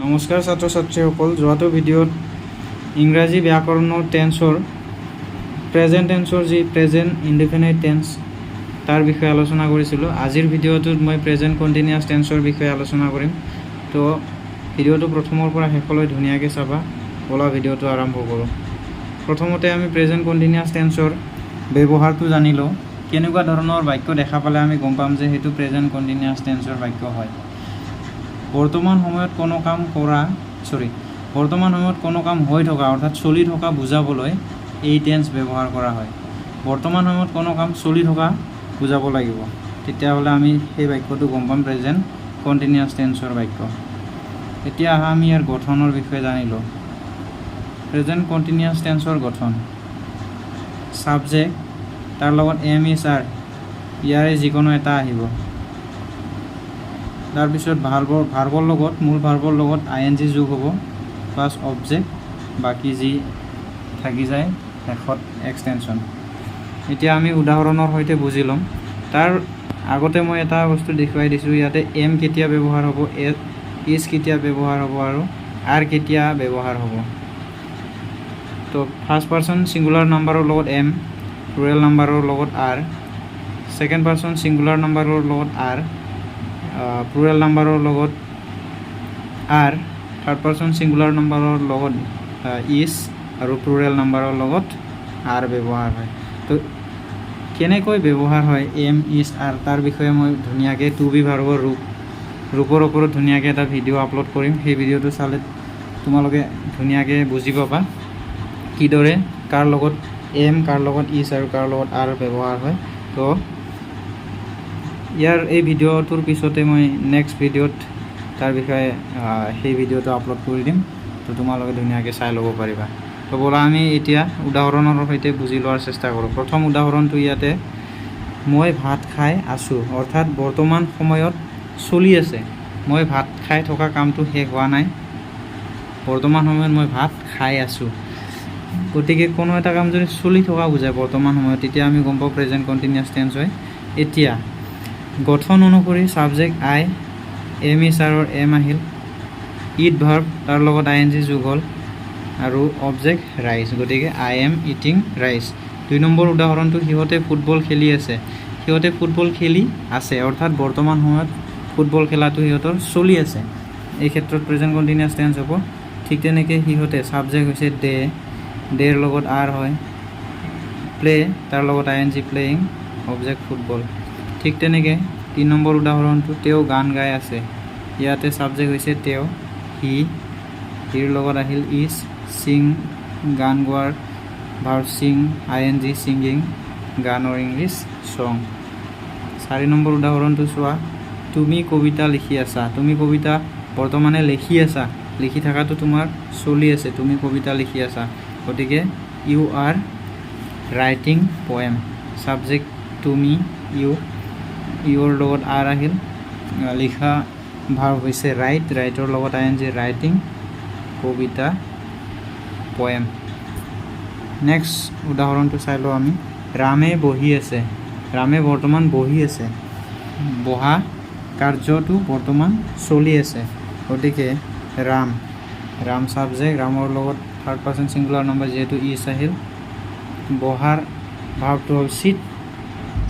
নমস্কাৰ ছাত্ৰ ছাত্ৰীসকল। যোৱাটো ভিডিঅ'ত ইংৰাজী ব্যাকৰণৰ টেন্সৰ, প্ৰেজেণ্ট টেন্সৰ যি প্ৰেজেণ্ট ইনডিফিনাইট টেন্স, তাৰ বিষয়ে আলোচনা কৰিছিলোঁ। আজিৰ ভিডিঅ'টোত মই প্ৰেজেণ্ট কণ্টিনিউৱাছ টেন্সৰ বিষয়ে আলোচনা কৰিম। তো ভিডিঅ'টো প্ৰথমৰ পৰা শেষলৈ ধুনীয়াকৈ চাবা। ব'লা, ভিডিঅ'টো আৰম্ভ কৰোঁ। প্ৰথমতে আমি প্ৰেজেণ্ট কণ্টিনিউৱাছ টেন্সৰ ব্যৱহাৰটো জানি লওঁ। কেনেকুৱা ধৰণৰ বাক্য দেখা পালে আমি গম পাম যে সেইটো প্ৰেজেণ্ট কণ্টিনিউৱাছ টেন্সৰ বাক্য হয়? বৰ্তমান সময়ত কোনো কাম কৰা, চৰি, বৰ্তমান সময়ত কোনো কাম হৈ থকা, অৰ্থাৎ চলি থকা বুজাবলৈ এই টেন্স ব্যৱহাৰ কৰা হয়। বৰ্তমান সময়ত কোনো কাম চলি থকা বুজাব লাগিব, তেতিয়াহ'লে আমি সেই বাক্যটো গম পাম প্ৰেজেণ্ট কণ্টিনিউৱাছ টেন্সৰ বাক্য। এতিয়া আহা, আমি ইয়াৰ গঠনৰ বিষয়ে জানি লওঁ। প্ৰেজেণ্ট কণ্টিনিউৱাছ টেন্সৰ গঠন: ছাবজেক্ট, তাৰ লগত এম, is, আৰ, ইয়াৰে যিকোনো এটা আহিব। তাৰপিছত ভাৰ্বৰ লগত, মূল ভাৰ্বৰ লগত আই এন জি যোগ হ'ব, প্লাছ অবজেক্ট, বাকী যি থাকি যায় শেষত এক্সটেনশ্যন। এতিয়া আমি উদাহৰণৰ সৈতে বুজি ল'ম। তাৰ আগতে মই এটা বস্তু দেখুৱাই দিছোঁ। ইয়াতে এম কেতিয়া ব্যৱহাৰ হ'ব, is কেতিয়া ব্যৱহাৰ হ'ব আৰু আৰ কেতিয়া ব্যৱহাৰ হ'ব। তো ফাৰ্ষ্ট পাৰ্চন ছিংগুলাৰ নাম্বাৰৰ লগত এম, প্লুৰেল নাম্বাৰৰ লগত আৰ। ছেকেণ্ড পাৰ্চন ছিংগুলাৰ নাম্বাৰৰ লগত আৰ, প্লুৰেল নাম্বাৰৰ লগত আৰ। থাৰ্ড পাৰ্চন ছিংগুলাৰ নাম্বাৰৰ লগত is আৰু প্লুৰেল নাম্বাৰৰ লগত আৰ ব্যৱহাৰ হয়। তো কেনেকৈ ব্যৱহাৰ হয় এম, is, আৰ, তাৰ বিষয়ে মই ধুনীয়াকৈ টু বি ভাৰ্বৰ ৰূপৰ ওপৰত ধুনীয়াকৈ এটা ভিডিঅ' আপলোড কৰিম। সেই ভিডিঅ'টো চালে তোমালোকে ধুনীয়াকৈ বুজি পাবা কিদৰে কাৰ লগত এম, কাৰ লগত is আৰু কাৰ লগত আৰ ব্যৱহাৰ হয়। তো ইয়াৰ এই ভিডিঅ'টোৰ পিছতে মই নেক্সট ভিডিঅ'ত তাৰ বিষয়ে সেই ভিডিঅ'টো আপলোড কৰি দিম। তো তোমালোকে ধুনীয়াকৈ চাই ল'ব পাৰিবা। তো ব'লা, আমি এতিয়া উদাহৰণৰ সৈতে বুজি লোৱাৰ চেষ্টা কৰোঁ। প্ৰথম উদাহৰণটো ইয়াতে মই ভাত খাই আছোঁ, অৰ্থাৎ বৰ্তমান সময়ত চলি আছে। মই ভাত খাই থকা কামটো শেষ হোৱা নাই। বৰ্তমান সময়ত মই ভাত খাই আছোঁ। গতিকে কোনো এটা কাম যদি চলি থকা বুজায় বৰ্তমান সময়ত, তেতিয়া আমি গম পাওঁ প্ৰেজেণ্ট কণ্টিনিউৱাছ টেন্স হয়। এতিয়া গঠন অনুসৰি ছাবজেক্ট আই, এম, is, আৰৰ এম আহিল, it verb, তাৰ লগত আই এন জি যোগ হ'ল আৰু অবজেক্ট ৰাইচ। গতিকে I am eating rice। দুই নম্বৰ উদাহৰণটো, সিহঁতে ফুটবল খেলি আছে। সিহঁতে ফুটবল খেলি আছে, অৰ্থাৎ বৰ্তমান সময়ত ফুটবল খেলাটো সিহঁতৰ চলি আছে। এই ক্ষেত্ৰত প্ৰেজেণ্ট কণ্টিনিউৱাছ টেন্স হ'ব। ঠিক তেনেকৈ সিহঁতে, ছাবজেক্ট হৈছে দে, দেৰ লগত আৰ হয়, প্লে, তাৰ লগত I N G playing, object football. ঠিক তেনেকৈ তিনি নম্বৰ উদাহৰণটো, তেওঁ গান গাই আছে। ইয়াতে ছাবজেক্ট হৈছে তেওঁ, হি। হিৰ লগত আহিল is, Singh, গান গোৱাৰ ভাৰ্ব চিং, আই এন জি ছিংগিং, গানৰ ইংলিছ ছং। চাৰি নম্বৰ উদাহৰণটো চোৱা, তুমি কবিতা লিখি আছা। তুমি কবিতা বৰ্তমানে লিখি আছা। লিখি থকাটো তোমাৰ চলি আছে। তুমি কবিতা লিখি আছা, গতিকে you are writing poem। Subject তুমি, ইউ, ইউৰ লগত আৰ আহিল, লিখা ভাৰ্ব হৈছে ৰাইট, ৰাইটৰ লগত I N G writing, Kavita poem. Next উদাহৰণটো চাই লওঁ আমি। ৰামে বহি আছে। ৰামে বৰ্তমান বহি আছে। বহা কাৰ্যটো বৰ্তমান চলি আছে। গতিকে ৰাম, ৰাম ছাবজেক্ট, ৰামৰ লগত থাৰ্ড পাৰ্চন ছিংগুলাৰ নম্বৰ যিহেতু is আহিল, বহাৰ ভাৰ্বটো হ'ল চিট,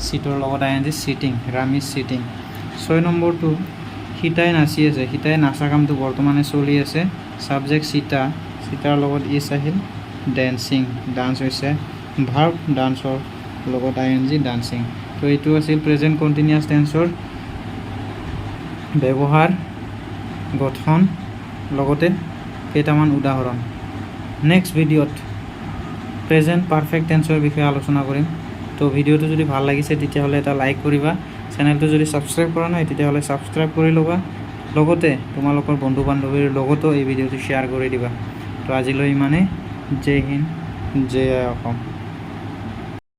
চিটৰ লগত I N G sitting, Ram is sitting। ছয় নম্বৰটো, সীতাই নাচি আছে। সীতাই নাচা কামটো বৰ্তমানে চলি আছে। ছাবজেক্ট সীতা, সীতাৰ লগত is Ahil, dancing, dance হৈছে ভাৰ্ব, ডান্সৰ লগত আই এন জি ডান্সিং। তো এইটো আছিল প্ৰেজেণ্ট কণ্টিনিউৱাছ টেন্সৰ ব্যৱহাৰ, গঠন, লগতে কেইটামান উদাহৰণ। নেক্সট ভিডিঅ'ত প্ৰেজেণ্ট পাৰফেক্ট টেন্সৰ বিষয়ে আলোচনা কৰিম। তো ভিডিঅ'টো যদি ভাল লাগিছে, তেতিয়াহ'লে এটা লাইক কৰিবা। চেনেলটো যদি ছাবস্ক্ৰাইব কৰা নাই, তেতিয়াহ'লে ছাবস্ক্ৰাইব কৰি ল'বা। লগতে তোমালোকৰ বন্ধু বান্ধৱীৰ লগতো এই ভিডিঅ'টো শ্বেয়াৰ কৰি দিবা। তো আজিলৈ ইমানেই। জয় হিন্দ, জয় আই অসম।